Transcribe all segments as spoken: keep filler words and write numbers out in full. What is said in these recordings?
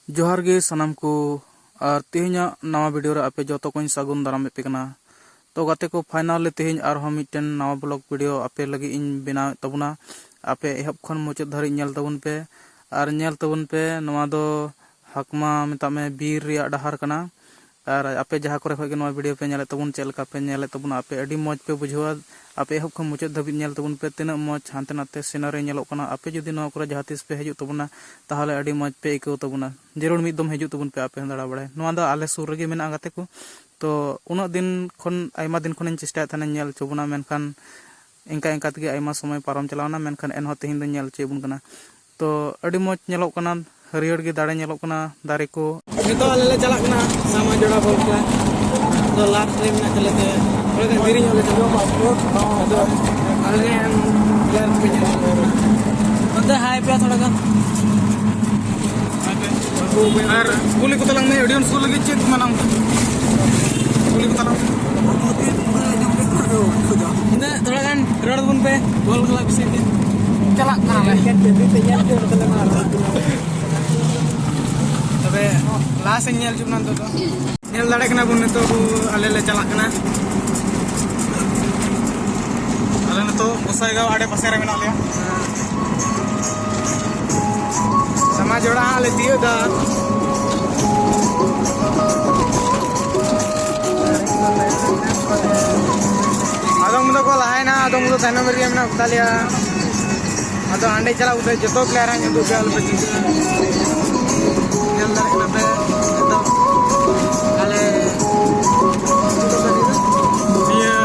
ᱡᱚᱦᱟᱨ ᱜᱮ ᱥᱟᱱᱟᱢ ᱠᱚ, ᱟᱨ ᱛᱮᱦᱮᱧᱟᱜ ᱱᱟᱣᱟ ᱵᱷᱤᱰᱤᱭᱳ ᱨᱮ ᱟᱯᱮ ᱡᱚᱛᱚ ᱠᱚᱧ ᱥᱟᱹᱜᱩᱱ ᱫᱟᱨᱟᱢᱮᱫ ᱯᱮ ᱠᱟᱱᱟ᱾ ᱛᱚ ᱜᱟᱛᱮ ᱠᱚ, ᱯᱷᱟᱭᱱᱟᱞ ᱨᱮ ᱛᱮᱦᱮᱧ ᱟᱨᱦᱚᱸ ᱢᱤᱫᱴᱮᱱ ᱱᱟᱣᱟ ᱵᱞᱚᱜ ᱵᱷᱤᱰᱤᱭᱳ ᱟᱯᱮ ᱞᱟᱹᱜᱤᱫ ᱤᱧ ᱵᱮᱱᱟᱣᱮᱫ ᱛᱟᱵᱚᱱᱟ᱾ ᱟᱯᱮ ᱮᱦᱚᱵ ᱠᱷᱚᱱ ᱢᱩᱪᱟᱹᱫ ᱫᱷᱟᱹᱨᱤᱡ ᱧᱮᱞ ᱛᱟᱵᱚᱱ ᱯᱮ, ᱟᱨ ᱧᱮᱞ ᱛᱟᱵᱚᱱ ᱯᱮ, ᱱᱚᱣᱟ ᱫᱚ ᱦᱟᱠᱢᱟ, ᱢᱮᱛᱟᱜ ᱢᱮ, ᱵᱤᱨ ᱨᱮᱭᱟᱜ ᱰᱟᱦᱟᱨ ᱠᱟᱱᱟ᱾ ᱟᱨ ᱟᱯᱮ ᱡᱟᱦᱟᱸ ᱠᱚᱨᱮ ᱠᱷᱚᱱ ᱜᱮ ᱱᱚᱣᱟ ᱵᱷᱤᱰᱤᱭᱳ ᱯᱮ ᱧᱮᱞᱮᱫ ᱛᱟᱵᱚᱱ, ᱪᱮᱫ ᱞᱮᱠᱟ ᱯᱮ ᱧᱮᱞᱮᱫ ᱛᱟᱵᱚᱱᱟ, ᱟᱯᱮ ᱟᱹᱰᱤ ᱢᱚᱡᱽ ᱯᱮ ᱵᱩᱡᱷᱟᱹᱣᱟ᱾ ᱟᱯᱮ ᱮᱦᱚᱵ ᱠᱷᱚᱱ ᱢᱩᱪᱟᱹᱫ ᱫᱷᱟᱹᱵᱤᱡ ᱧᱮᱞ ᱛᱟᱵᱚᱱ ᱯᱮ, ᱛᱤᱱᱟᱹᱜ ᱢᱚᱡᱽ ᱦᱟᱱᱛᱮ ᱱᱟᱛᱮ ᱥᱤᱱᱟᱨᱤ ᱧᱮᱞᱚᱜ ᱠᱟᱱᱟ᱾ ᱟᱯᱮ ᱡᱩᱫᱤ ᱱᱚᱣᱟ ᱠᱚᱨᱮ ᱡᱟᱦᱟᱸ ᱛᱤᱥ ᱯᱮ ᱦᱤᱡᱩᱜ ᱛᱟᱵᱚᱱᱟ, ᱛᱟᱦᱚᱞᱮ ᱟᱹᱰᱤ ᱢᱚᱡᱽ ᱯᱮ ᱟᱹᱭᱠᱟᱹᱣ ᱛᱟᱵᱚᱱᱟ᱾ ᱡᱟᱹᱨᱩᱲ ᱢᱤᱫ ᱫᱚᱢ ᱦᱤᱡᱩᱜ ᱛᱟᱵᱚᱱ ᱯᱮ ᱟᱯᱮ ᱦᱚᱸ ᱫᱟᱬᱟ ᱵᱟᱲᱟᱭ᱾ ᱱᱚᱣᱟ ᱫᱚ ᱟᱞᱮ ᱥᱩᱨ ᱨᱮᱜᱮ ᱢᱮᱱᱟᱜᱼᱟ ᱜᱟᱛᱮ ᱠᱚ᱾ ᱛᱚ ᱩᱱᱟᱹᱜ ᱫᱤᱱ ᱠᱷᱚᱱ, ᱟᱭᱢᱟ ᱫᱤᱱ ᱠᱷᱚᱱᱤᱧ ᱪᱮᱥᱴᱟᱭᱮᱫ ᱛᱟᱦᱮᱱᱟ ᱧᱮᱞ ᱦᱚᱪᱚ ᱵᱚᱱᱟ, ᱢᱮᱱᱠᱷᱟᱱ ᱤᱱᱠᱟ ᱤᱱᱠᱟ ᱛᱮᱜᱮ ᱟᱭᱢᱟ ᱥᱚᱢᱚᱭ ᱯᱟᱨᱚᱢ ᱪᱟᱞᱟᱣᱱᱟ, ᱢᱮᱱᱠᱷᱟᱱ ᱮᱱᱦᱚᱸ ᱛᱮᱦᱮᱧ ᱫᱚ ᱧᱮᱞ ᱦᱚᱪᱚᱭᱮᱫ ᱵᱚᱱ ᱠᱟᱱᱟ᱾ ᱛᱚ ᱟᱹᱰᱤ ᱢᱚᱡᱽ ᱧᱮᱞᱚᱜ ᱠᱟᱱᱟ, ᱦᱟᱹᱨᱭᱟᱹᱲ ᱜᱮ ᱫᱟᱨᱮ ᱧᱮᱞᱚᱜ ᱠᱟᱱᱟ, ᱫᱟᱨᱮ ᱠᱚ᱾ ᱱᱤᱛᱚᱜ ᱟᱞᱮ ᱞᱮ ᱪᱟᱞᱟᱜ ᱠᱟᱱᱟ ᱥᱟᱢᱟ ᱡᱚᱲᱟ ᱵᱚᱞ ᱠᱷᱮᱞᱟ᱾ ᱟᱫᱚ ᱞᱟᱥᱴ ᱨᱮ ᱢᱮᱱᱟᱜ ᱛᱟᱞᱮ ᱛᱮ ᱛᱷᱚᱲᱟ ᱜᱟᱱ ᱫᱮᱨᱤ ᱧᱚᱜ ᱞᱮ ᱪᱟᱞᱟᱜᱼᱟ᱾ ᱟᱫᱚ ᱟᱞᱮ ᱨᱮᱱ ᱯᱞᱮᱭᱟᱨ ᱠᱚᱯᱮ ᱧᱮᱞ ᱠᱚᱣᱟ᱾ ᱚᱱᱛᱮ ᱦᱟᱭ ᱯᱮᱭᱟ ᱛᱷᱚᱲᱟ ᱜᱟᱱ᱾ ᱟᱨ ᱠᱩᱞᱤ ᱠᱚ ᱛᱟᱞᱟᱝ ᱢᱮ, ᱚᱰᱤᱭᱮᱱᱥ ᱠᱚ ᱞᱟᱹᱜᱤᱫ ᱪᱮᱫ ᱢᱮᱱᱟᱢ? ᱠᱩᱞᱤ ᱠᱚ ᱛᱟᱞᱟᱝ ᱢᱮ᱾ ᱤᱱᱟᱹ ᱛᱷᱚᱲᱟ ᱜᱟᱱ ᱨᱚᱲ ᱛᱟᱵᱚᱱ ᱯᱮ ᱵᱚᱞ ᱠᱷᱮᱞᱟ ᱵᱤᱥᱚᱭ ᱛᱮ᱾ ᱪᱟᱞᱟᱜ ᱠᱟᱱᱟᱞᱮ᱾ ᱛᱚᱵᱮ ᱞᱟᱦᱟ ᱥᱮᱫ ᱧᱮᱞ ᱦᱚᱪᱚ ᱵᱚᱱᱟ ᱱᱤᱛᱚᱜ ᱫᱚ᱾ ᱧᱮᱞ ᱫᱟᱲᱮᱭᱟᱜ ᱠᱟᱱᱟ ᱵᱚᱱ, ᱱᱤᱛᱚᱜ ᱟᱞᱮ ᱞᱮ ᱪᱟᱞᱟᱜ ᱠᱟᱱᱟ᱾ ᱟᱞᱮ ᱱᱤᱛᱚᱜ ᱜᱚᱸᱥᱟᱭᱜᱟᱸᱣ ᱟᱲᱮ ᱯᱟᱥᱮ ᱨᱮ ᱢᱮᱱᱟᱜ ᱞᱮᱭᱟ᱾ ᱥᱟᱢᱟ ᱡᱚᱲᱟ ᱦᱟᱸᱜ ᱞᱮ ᱛᱤᱭᱳᱜ ᱫᱟ᱾ ᱟᱫᱚᱢ ᱫᱚᱠᱚ ᱞᱟᱦᱟᱭᱮᱱᱟ, ᱟᱫᱚᱢ ᱫᱚ ᱛᱟᱭᱱᱚᱢ ᱨᱮᱜᱮ ᱢᱮᱱᱟᱜ ᱠᱚ ᱛᱟᱞᱮᱭᱟ᱾ ᱟᱫᱚ ᱦᱟᱸᱰᱮ ᱪᱟᱞᱟᱣ ᱠᱟᱛᱮ ᱡᱚᱛᱚ ᱯᱞᱮᱭᱟᱨ ᱦᱟᱸᱜ ᱩᱫᱩᱜ ᱯᱮᱭᱟ, ᱟᱞᱚᱯᱮ ᱪᱤᱱᱛᱟᱹᱜᱼᱟ᱾ ᱧᱮᱞ ᱫᱟᱲᱮᱭᱟᱜ ᱠᱟᱱᱟ ᱯᱮ ᱱᱤᱛᱚᱜ ᱟᱞᱮ ᱱᱤᱭᱟᱹ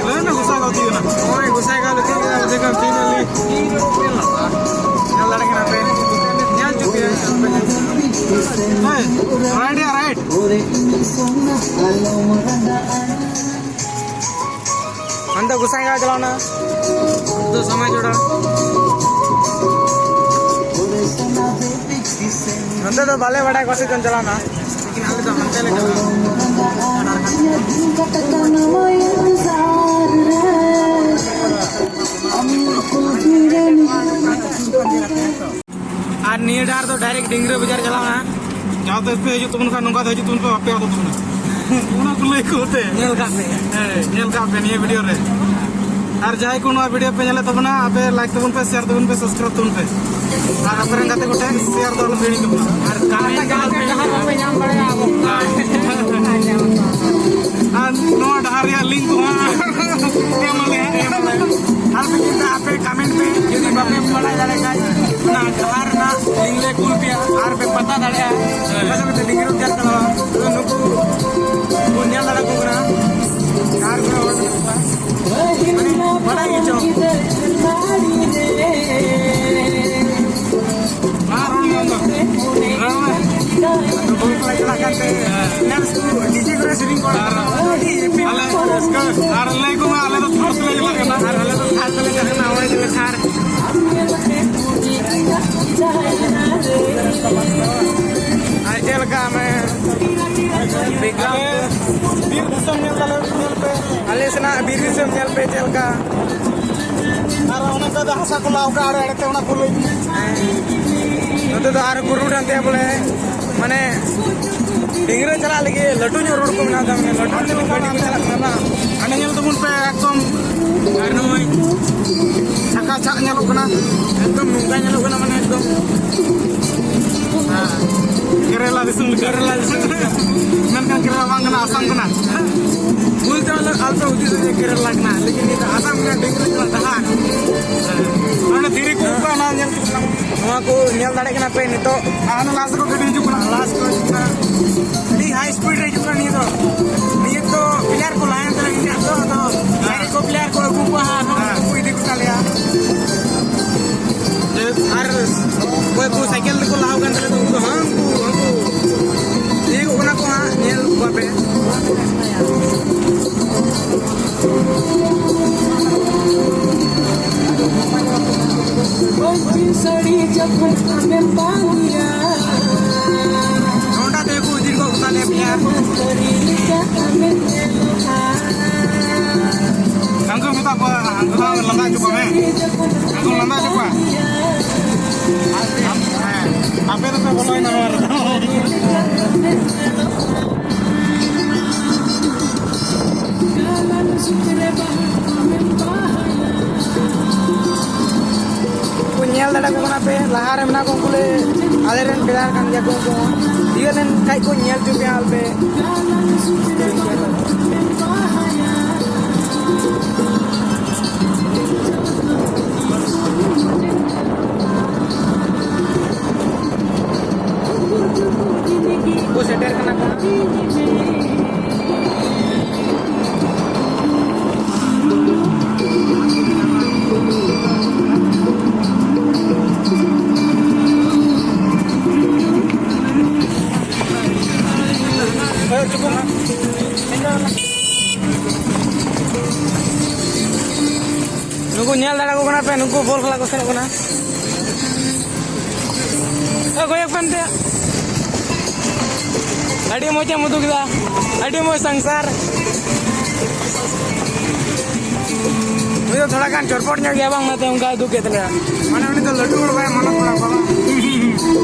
ᱞᱟᱹᱭ ᱢᱮ, ᱜᱚᱸᱥᱟᱭᱜᱟᱸᱣ ᱛᱤᱭᱳᱜ ᱮᱱᱟ᱾ ᱱᱚᱜᱼᱚᱭ ᱜᱚᱸᱥᱟᱭᱜᱟᱸᱣ ᱞᱮ ᱛᱤᱭᱳᱜ ᱠᱮᱫᱟ, ᱵᱩᱡᱷᱟᱹᱣ ᱠᱮᱫᱟᱢ, finally᱾ ᱧᱮᱞ ᱫᱟᱲᱮᱭᱟᱜ ᱠᱟᱱᱟ ᱯᱮ, ᱧᱮᱞ ᱦᱚᱪᱚ ᱯᱮᱭᱟ᱾ ᱦᱮᱸ, right ᱭᱟ, right᱾ ᱦᱟᱱᱛᱮ ᱜᱚᱸᱥᱟᱭᱜᱟᱸᱣ ᱪᱟᱞᱟᱣ ᱮᱱᱟ᱾ ᱱᱤᱛᱚᱜ ᱥᱟᱢᱟ ᱡᱚᱲᱟ᱾ ᱱᱚᱛᱮ ᱫᱚ ᱵᱟᱞᱮ ᱵᱟᱲᱟᱭ ᱚᱠᱟ ᱥᱮᱫ ᱪᱚᱝ ᱪᱟᱞᱟᱣ ᱮᱱᱟ᱾ ᱞᱮᱠᱤᱱ ᱟᱞᱮ ᱫᱚ ᱦᱟᱱᱛᱮ ᱞᱮ ᱪᱟᱞᱟᱣ ᱮᱱᱟ᱾ ᱟᱨ ᱱᱤᱭᱟᱹ ᱰᱟᱦᱟᱨ ᱫᱚ direct ᱰᱤᱝᱜᱽᱨᱟᱹ ᱵᱟᱡᱟᱨ ᱪᱟᱞᱟᱣ ᱱᱟ᱾ ᱡᱟᱦᱟᱸ ᱛᱤᱥ ᱯᱮ ᱦᱤᱡᱩᱜ ᱛᱟᱵᱚᱱ ᱠᱷᱟᱱ ᱱᱚᱝᱠᱟ ᱛᱮ ᱦᱤᱡᱩᱜ ᱛᱟᱵᱚᱱ ᱯᱮ, ᱵᱟᱯᱮ ᱟᱫᱚᱜ ᱛᱟᱵᱚᱱᱟ᱾ ᱚᱱᱟ ᱠᱚ ᱞᱟᱹᱭ ᱠᱚ ᱛᱮ᱾ ᱧᱮᱞ ᱠᱟᱜ ᱯᱮ᱾ ᱦᱮᱸ, ᱧᱮᱞ ᱠᱟᱜ ᱯᱮ ᱱᱤᱭᱟᱹ video ᱨᱮ᱾ ᱟᱨ ᱡᱟᱦᱟᱸᱭ ᱠᱚ ᱱᱚᱣᱟ video ᱯᱮ ᱧᱮᱞᱮᱫ ᱛᱟᱵᱚᱱᱟ, ᱟᱯᱮ like ᱛᱟᱵᱚᱱ ᱯᱮ, share ᱛᱟᱵᱚᱱ ᱯᱮ, subscribe ᱛᱟᱵᱚᱱ ᱯᱮ᱾ ᱟᱨ ᱟᱯᱮ ᱨᱮᱱ ᱜᱟᱛᱮ ᱠᱚ ᱴᱷᱮᱱ share ᱫᱚ ᱟᱞᱚ ᱯᱮ ᱦᱤᱲᱤᱧ ᱛᱟᱵᱚᱱᱟ᱾ ᱟᱨ comment ᱡᱟᱦᱟᱸ ᱯᱮ ᱡᱟᱦᱟᱸ ᱵᱟᱯᱮ ᱧᱟᱢ ᱫᱟᱲᱮᱭᱟᱜᱼᱟ ᱟᱵᱚ᱾ ᱟᱨ ᱱᱚᱣᱟ ᱰᱟᱦᱟᱨ ᱨᱮᱭᱟᱜ link ᱠᱚ ᱦᱟᱸᱜ ᱮᱢ ᱟᱞᱮ ᱦᱟᱸᱜ, ᱮᱢ ᱟᱞᱮ᱾ ᱟᱨ ᱢᱤᱫ ᱫᱤᱱ ᱟᱯᱮ comment ᱯᱮ, ᱡᱩᱫᱤ ᱵᱟᱯᱮ ᱵᱟᱲᱟᱭ ᱫᱟᱲᱮ ᱠᱷᱟᱡ, ᱚᱱᱟ ᱰᱟᱦᱟᱨ ᱨᱮᱱᱟᱜ link ᱞᱮ ᱠᱩᱞ ᱯᱮᱭᱟ, ᱟᱨ ᱯᱮ ᱯᱟᱛᱟ ᱫᱟᱲᱮᱭᱟᱜᱼᱟ᱾ ᱦᱮᱸ᱾ ᱚᱠᱟ ᱥᱮᱫ ᱛᱮ ᱰᱤᱝᱜᱽᱨᱤ ᱨᱳᱰ ᱪᱟᱞᱟᱜ ᱠᱟᱱᱟ, ᱛᱚ ᱱᱩᱠᱩ ᱵᱚᱱ ᱧᱮᱞ ᱫᱟᱲᱮ ᱟᱠᱚ ᱠᱟᱱᱟ᱾ ᱰᱟᱦᱟᱨ ᱠᱚᱨᱮ ᱦᱚᱲ ᱢᱮᱱᱟᱜ ᱠᱚᱣᱟ᱾ ᱢᱟᱱᱮ, ᱵᱟᱲᱟᱭ ᱜᱮᱪᱚ᱾ ᱢᱟ ᱨᱚᱲ ᱢᱮ ᱟᱢ ᱫᱚ᱾ ᱨᱚᱲ ᱢᱮ᱾ ᱟᱫᱚ ᱵᱟᱹᱦᱩ ᱠᱚᱲᱟ ᱪᱟᱞᱟᱜ ᱠᱟᱱ ᱛᱮ, ᱮᱱᱟᱱ ᱥᱩᱫᱷᱩ DJ ᱠᱚᱨᱮ ᱥᱮᱨᱮᱧ ᱠᱚ ᱟᱲᱟᱜ ᱠᱟᱫᱟ᱾ ᱟᱹᱰᱤ happy ᱟᱞᱮ, ᱨᱟᱹᱥᱠᱟᱹ᱾ ᱟᱨ ᱞᱟᱹᱭ ᱠᱚᱢᱟ, ᱟᱞᱮ ᱫᱚ ᱛᱷᱟᱨ ᱛᱮᱞᱮ ᱪᱟᱞᱟᱜ ᱠᱟᱱᱟ᱾ ᱟᱨ ᱟᱞᱮ ᱫᱚ ᱛᱷᱟᱨ ᱛᱮᱞᱮ ᱪᱟᱞᱟᱜ ᱠᱟᱱᱟ, ᱚᱱᱟ ᱜᱮᱞᱮ ᱛᱷᱟᱨ᱾ ᱟᱨ ᱪᱮᱫ ᱞᱮᱠᱟ ᱢᱟᱱᱮ, ᱵᱤᱨ ᱫᱤᱥᱚᱢ ᱧᱮᱞ ᱛᱟᱞᱮ, ᱧᱮᱞ ᱯᱮ᱾ ᱟᱞᱮ ᱥᱮᱱᱟᱜ ᱵᱤᱨ ᱫᱤᱥᱚᱢ ᱧᱮᱞ ᱯᱮ ᱪᱮᱫ ᱞᱮᱠᱟ᱾ ᱟᱨ ᱚᱱᱮ ᱚᱱᱠᱟ ᱫᱚ ᱦᱟᱥᱟ ᱠᱚ ᱞᱟᱣ ᱠᱟᱜᱼᱟ ᱟᱲᱮ ᱟᱲᱮ ᱛᱮ, ᱚᱱᱟ ᱠᱚ ᱞᱟᱹᱭ᱾ ᱱᱚᱛᱮ ᱫᱚ ᱟᱨ ᱵᱩᱨᱩ ᱰᱟᱱ ᱛᱮ ᱵᱚᱞᱮ, ᱢᱟᱱᱮ, ᱰᱤᱝᱜᱽᱨᱟᱹ ᱪᱟᱞᱟᱜ ᱞᱟᱹᱜᱤᱫ ᱞᱟᱹᱴᱩ ᱧᱚᱜ road ᱠᱚ ᱢᱮᱱᱟᱜᱼᱟ, ᱢᱟᱱᱮ, ᱞᱟᱹᱴᱩ ᱧᱚᱜ ᱜᱟᱹᱰᱤ ᱠᱚ ᱪᱟᱞᱟᱜ ᱠᱟᱱᱟ ᱵᱟᱝ? ᱦᱟᱸᱰᱮ ᱧᱮᱞ ᱛᱟᱵᱚᱱ ᱯᱮ, ᱮᱠᱫᱚᱢ, ᱟᱨ ᱱᱚᱜᱼᱚᱭ ᱪᱷᱟᱠᱟ ᱪᱷᱟᱜ ᱧᱮᱞᱚᱜ ᱠᱟᱱᱟ, ᱮᱠᱫᱚᱢ ᱱᱚᱝᱠᱟ ᱧᱮᱞᱚᱜ ᱠᱟᱱᱟ, ᱢᱟᱱᱮ, ᱮᱠᱫᱚᱢ᱾ ᱦᱮᱸ, ᱠᱮᱨᱮᱞᱟ ᱫᱤᱥᱚᱢ ᱞᱮᱠᱟ᱾ ᱠᱮᱨᱮᱞᱟ ᱫᱤᱥᱚᱢ ᱞᱮᱠᱟ᱾ ᱢᱮᱱᱠᱷᱟᱱ ᱠᱮᱨᱮᱞᱟ ᱵᱟᱝ ᱠᱟᱱᱟ, ᱟᱥᱟᱢ ᱠᱟᱱᱟ᱾ ᱵᱷᱩᱞ ᱛᱮ ᱟᱞᱮ, ᱟᱞᱮ ᱯᱮ ᱦᱩᱫᱤᱥ ᱞᱮᱫᱟ ᱠᱮᱨᱮᱞᱟ ᱠᱟᱱᱟ, ᱞᱮᱠᱤᱱ ᱱᱤᱭᱟᱹ ᱫᱚ ᱟᱥᱟᱢ ᱨᱮᱱᱟᱜ ᱰᱤᱝᱜᱽᱨᱟᱹ ᱠᱟᱱᱟ, ᱰᱟᱦᱟᱨ᱾ ᱚᱱᱟ ᱫᱷᱤᱨᱤ ᱠᱚ ᱚᱠᱟ, ᱚᱱᱟ ᱧᱮᱞ ᱦᱚᱪᱚ ᱠᱟᱱᱟ᱾ ᱱᱚᱣᱟ ᱠᱚ ᱧᱮᱞ ᱫᱟᱲᱮᱭᱟᱜ ᱠᱟᱱᱟ ᱯᱮ ᱱᱤᱛᱚᱜ᱾ ᱟᱨ ᱚᱱᱟ last ᱨᱮᱠᱚ ᱜᱟᱹᱰᱤ ᱦᱤᱡᱩᱜ ᱠᱟᱱᱟ᱾ Last ᱠᱚ ᱦᱤᱡᱩᱜ ᱠᱟᱱᱟ᱾ ᱟᱹᱰᱤ high speed ᱨᱮ ᱦᱤᱡᱩᱜ ᱠᱟᱱᱟ ᱱᱤᱭᱟᱹ ᱫᱚ᱾ ᱱᱤᱭᱟᱹ ᱫᱚ player ᱠᱚ line ᱨᱮ ᱦᱮᱱᱟᱜ ᱫᱚ, ᱟᱫᱚ ᱡᱟᱦᱟᱸᱭ ᱠᱚ player ᱠᱚ ᱟᱹᱜᱩ ᱠᱚᱣᱟ ᱦᱟᱸᱜ, ᱦᱮᱸ᱾ ᱩᱱᱠᱩ ᱤᱫᱤ ᱠᱚ ᱛᱟᱞᱮᱭᱟ᱾ ᱟᱨ ᱚᱠᱚᱭ ᱠᱚ ᱥᱟᱭᱠᱮᱞ ᱛᱮᱠᱚ ᱞᱟᱦᱟ ᱠᱟᱱ ᱛᱟᱞᱮ ᱫᱚ, ᱩᱱᱠᱩ ᱦᱟᱸᱜ, ᱩᱱᱠᱩ, ᱩᱱᱠᱩ ᱛᱤᱭᱳᱜᱚᱜ ᱠᱟᱱᱟ ᱠᱚ ᱦᱟᱸᱜ, ᱧᱮᱞ ᱠᱚᱣᱟ ᱯᱮ᱾ ᱯᱟᱹᱧᱪᱤ ᱥᱟᱹᱲᱤ ᱡᱚᱠᱷᱚᱱ ᱟᱢᱮᱢ ᱵᱟᱸᱫᱮᱭᱟ, ᱱᱚᱰᱟ ᱛᱮ ᱠᱚ ᱤᱫᱤ ᱜᱚᱫ ᱠᱟᱞᱮ ᱯᱮᱭᱟ᱾ ᱥᱟᱹᱨᱤ ᱞᱮᱠᱟ ᱟᱢᱮᱢ ᱧᱮᱞᱚᱜᱼᱟ᱾ ᱦᱟᱱᱠᱩ ᱢᱮᱛᱟ ᱠᱚᱣᱟ, ᱦᱟᱱᱠᱩ ᱫᱚ ᱞᱟᱸᱫᱟ ᱦᱚᱪᱚ ᱠᱚᱣᱟ ᱢᱮ᱾ ᱦᱟᱱᱠᱩ ᱞᱟᱸᱫᱟ ᱦᱚᱪᱚ ᱠᱚᱣᱟ᱾ ᱠᱚ ᱧᱮᱞ ᱫᱟᱲᱮ ᱠᱚ ᱠᱟᱱᱟ ᱯᱮ, ᱞᱟᱦᱟ ᱨᱮ ᱢᱮᱱᱟᱜ ᱠᱚ ᱩᱱᱠᱩ ᱞᱮ, ᱟᱞᱮ ᱨᱮᱱ ᱯᱮᱲᱟ ᱠᱟᱱ ᱜᱮᱭᱟ ᱠᱚ, ᱩᱱᱠᱩ ᱦᱚᱸ ᱤᱭᱟᱹ ᱞᱮᱱ ᱠᱷᱟᱡ ᱠᱚ ᱧᱮᱞ ᱦᱚᱪᱚ ᱯᱮᱭᱟ ᱟᱞᱮ ᱯᱮ᱾ ᱠᱚ ᱥᱮᱴᱮᱨ ᱠᱟᱱᱟ ᱠᱚ᱾ ᱦᱳᱭ, ᱪᱩᱠᱩ ᱢᱟ᱾ ᱱᱩᱠᱩ ᱧᱮᱞ ᱫᱟᱲᱮ ᱠᱚ ᱠᱟᱱᱟ ᱯᱮ, ᱱᱩᱠᱩ ᱵᱚᱞ ᱠᱷᱮᱞᱟ ᱠᱚ ᱥᱮᱱᱚᱜ ᱠᱟᱱᱟ᱾ ᱚᱠᱚᱭ ᱯᱮᱱ ᱛᱮ? ᱟᱹᱰᱤ ᱢᱚᱡᱽ ᱮᱢ ᱩᱫᱩᱜ ᱠᱮᱫᱟ, ᱟᱹᱰᱤ ᱢᱚᱡᱽ ᱥᱚᱝᱥᱟᱨ᱾ ᱩᱱᱤ ᱫᱚ ᱛᱷᱚᱲᱟ ᱜᱟᱱ ᱪᱚᱨᱯᱚᱴ ᱧᱚᱜ ᱜᱮᱭᱟ ᱵᱟᱝ, ᱚᱱᱟᱛᱮ ᱚᱱᱠᱟ ᱩᱫᱩᱜ ᱠᱮᱫ ᱞᱮᱭᱟ᱾ ᱢᱟᱱᱮ ᱩᱱᱤ ᱫᱚ ᱞᱟᱹᱴᱩ ᱦᱚᱲ ᱵᱟᱭ ᱢᱟᱱᱚᱛ ᱵᱟᱲᱟ ᱠᱚᱣᱟ ᱵᱟᱝ?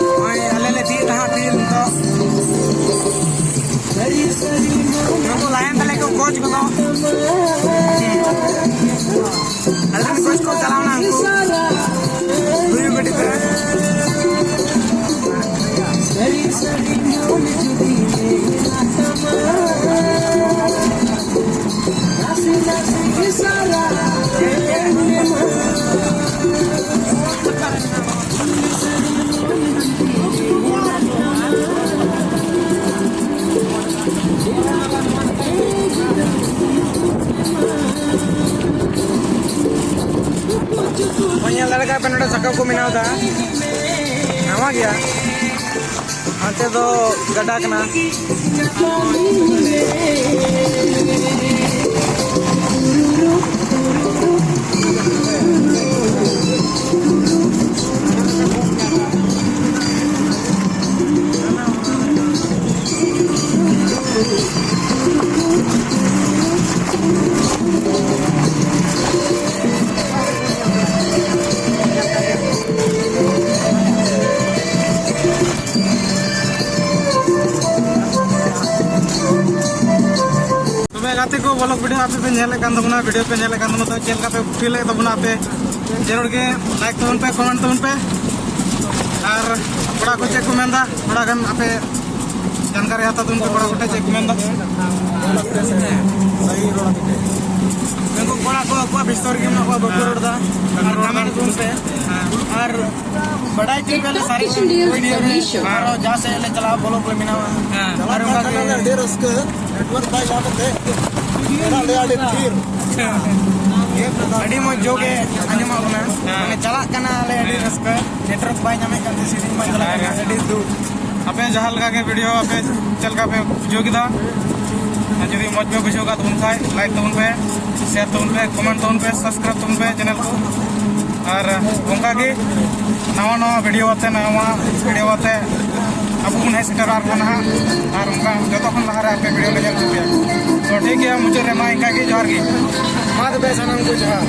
ᱱᱚᱜᱼᱚᱭ ᱟᱞᱮ ᱞᱮ ᱛᱤᱭᱳᱜ ᱫᱟ ᱦᱟᱸᱜ ᱯᱷᱤᱞᱰ ᱱᱤᱛᱚᱜ᱾ ᱱᱩᱠᱩ ᱞᱟᱭᱮᱱ ᱛᱟᱞᱮ ᱠᱚ ᱠᱳᱪ ᱠᱚᱫᱚ᱾ ᱟᱞᱮ ᱨᱮᱱ ᱠᱳᱪ ᱠᱚ ᱪᱟᱞᱟᱣᱱᱟ ᱩᱱᱠᱩ ᱦᱩᱭᱩᱜ ᱜᱟᱹᱰᱤ ᱛᱮ᱾ ᱧᱮᱞ ᱫᱟᱲᱮ ᱠᱟᱜ ᱯᱮ, ᱱᱚᱰᱮ ᱥᱟᱠᱟᱢ ᱠᱚ ᱵᱮᱱᱟᱣ ᱮᱫᱟ, ᱱᱟᱣᱟ ᱜᱮᱭᱟ᱾ ᱦᱟᱱᱛᱮ ᱫᱚ ᱜᱟᱰᱟ ᱠᱟᱱᱟ᱾ ᱠᱚ ᱵᱞᱚᱜ ᱵᱷᱤᱰᱤᱭᱳ ᱟᱯᱮ ᱯᱮ ᱧᱮᱞᱮᱫ ᱠᱟᱱ ᱛᱟᱵᱚᱱᱟ, ᱵᱷᱤᱰᱤᱭᱳ ᱯᱮ ᱧᱮᱞᱮᱫ ᱠᱟᱱ ᱛᱟᱵᱚᱱᱟ, ᱛᱚ ᱪᱮᱫ ᱞᱮᱠᱟ ᱯᱮ ᱯᱷᱤᱞᱮᱫ ᱛᱟᱵᱚᱱᱟ ᱟᱯᱮ? ᱡᱟᱹᱨᱩᱲ ᱜᱮ ᱞᱟᱭᱤᱠ ᱛᱟᱵᱚᱱ ᱯᱮ, ᱠᱚᱢᱮᱱᱴ ᱛᱟᱵᱚᱱ ᱯᱮ᱾ ᱟᱨ ᱠᱚᱲᱟ ᱠᱚ ᱪᱮᱫ ᱠᱚ ᱢᱮᱱᱫᱟ, ᱛᱷᱚᱲᱟ ᱜᱟᱱ ᱟᱯᱮ ᱡᱟᱱᱠᱟᱨᱤ ᱦᱟᱛᱟᱣ ᱛᱟᱵᱚᱱ ᱯᱮ, ᱠᱚᱲᱟ ᱠᱚᱴᱷᱮᱱ ᱪᱮᱫ ᱠᱚ ᱢᱮᱱᱫᱟ? ᱩᱱᱠᱩ ᱠᱚᱲᱟ ᱠᱚ ᱟᱠᱚᱣᱟᱜ ᱵᱤᱥᱛᱚᱨ ᱜᱮ ᱢᱮᱱᱟᱜ ᱠᱚᱣᱟ, ᱵᱟᱠᱚ ᱨᱚᱲ ᱮᱫᱟ᱾ ᱟᱨ ᱠᱚᱢᱮᱱᱴ ᱛᱟᱵᱚᱱ ᱯᱮ᱾ ᱟᱨ ᱵᱟᱰᱟᱭ ᱪᱮᱫ ᱞᱮᱠᱟ ᱞᱮ ᱥᱟᱨᱮᱡ ᱠᱚ ᱤᱫᱤᱭᱟ, ᱟᱨᱚ ᱡᱟᱦᱟᱸ ᱥᱮᱫ ᱞᱮ ᱪᱟᱞᱟᱜᱼᱟ, ᱵᱞᱚᱜ ᱞᱮ ᱵᱮᱱᱟᱣᱟ᱾ ᱦᱮᱸ᱾ ᱟᱨ ᱚᱱᱠᱟ ᱜᱮ ᱟᱹᱰᱤ ᱨᱟᱹᱥᱠᱟᱹ, ᱱᱮᱴᱣᱟᱨᱠ ᱵᱟᱭ ᱧᱟᱢ ᱛᱮ ᱢᱮᱱᱟᱜ ᱞᱮᱭᱟ ᱟᱹᱰᱤ ᱛᱷᱤᱨ᱾ ᱟᱹᱰᱤ ᱢᱚᱡᱽ ᱡᱳ ᱜᱮ ᱟᱸᱡᱚᱢᱚᱜ ᱠᱟᱱᱟ᱾ ᱦᱮᱸ᱾ ᱢᱟᱱᱮ ᱪᱟᱞᱟᱜ ᱠᱟᱱᱟ ᱞᱮ ᱟᱹᱰᱤ ᱨᱟᱹᱥᱠᱟᱹ, ᱱᱮᱴᱣᱟᱨᱠ ᱵᱟᱭ ᱧᱟᱢᱮᱫ ᱠᱟᱱ ᱛᱮ ᱥᱮᱨᱮᱧ ᱵᱟᱭ ᱪᱟᱞᱟᱜ ᱠᱟᱱᱟ, ᱦᱮᱸ᱾ ᱟᱹᱰᱤ ᱫᱩᱠ᱾ ᱟᱯᱮ ᱡᱟᱦᱟᱸ ᱞᱮᱠᱟ ᱜᱮ ᱵᱷᱤᱰᱤᱭᱳ ᱟᱯᱮ ᱪᱮᱫ ᱞᱮᱠᱟ ᱯᱮ ᱵᱩᱡᱷᱟᱹᱣ ᱠᱮᱫᱟ? ᱟᱨ ᱡᱩᱫᱤ ᱢᱚᱡᱽ ᱯᱮ ᱵᱩᱡᱷᱟᱹᱣ ᱠᱟᱜ ᱛᱟᱵᱚᱱ ᱠᱷᱟᱡ, ᱞᱟᱭᱤᱠ ᱛᱟᱵᱚᱱ ᱯᱮ, ᱥᱮᱭᱟᱨ ᱛᱟᱵᱚᱱ ᱯᱮ, ᱠᱚᱢᱮᱱᱴ ᱛᱟᱵᱚᱱ ᱯᱮ ᱪᱮᱱᱮᱞ ᱠᱚ᱾ ᱟᱨ ᱚᱱᱠᱟ ᱜᱮ ᱱᱟᱣᱟ ᱱᱟᱣᱟ ᱵᱷᱤᱰᱤᱭᱳ ᱟᱛᱮ, ᱱᱟᱣᱟ ᱵᱷᱤᱰᱤᱭᱳ ᱟᱛᱮ ᱟᱵᱚ ᱵᱚᱱ ᱦᱮᱡ ᱥᱮᱴᱮᱨᱚᱜᱼᱟ ᱟᱨᱦᱚᱸ ᱱᱟᱦᱟᱜ᱾ ᱟᱨ ᱚᱱᱠᱟ ᱡᱚᱛᱚ ᱠᱷᱚᱱ ᱞᱟᱦᱟ ᱨᱮ ᱟᱯᱮ ᱵᱷᱤᱰᱤᱭᱳ ᱞᱮ ᱧᱮᱞ ᱦᱚᱪᱚ ᱯᱮᱭᱟ᱾ ᱛᱚ ᱴᱷᱤᱠ ᱜᱮᱭᱟ, ᱢᱩᱪᱟᱹᱫ ᱨᱮ ᱢᱟ ᱤᱱᱠᱟ ᱜᱮ, ᱡᱚᱦᱟᱨ ᱜᱮ᱾ ᱢᱟ ᱛᱚᱵᱮ ᱥᱟᱱᱟᱢ ᱠᱚ ᱡᱚᱦᱟᱨ᱾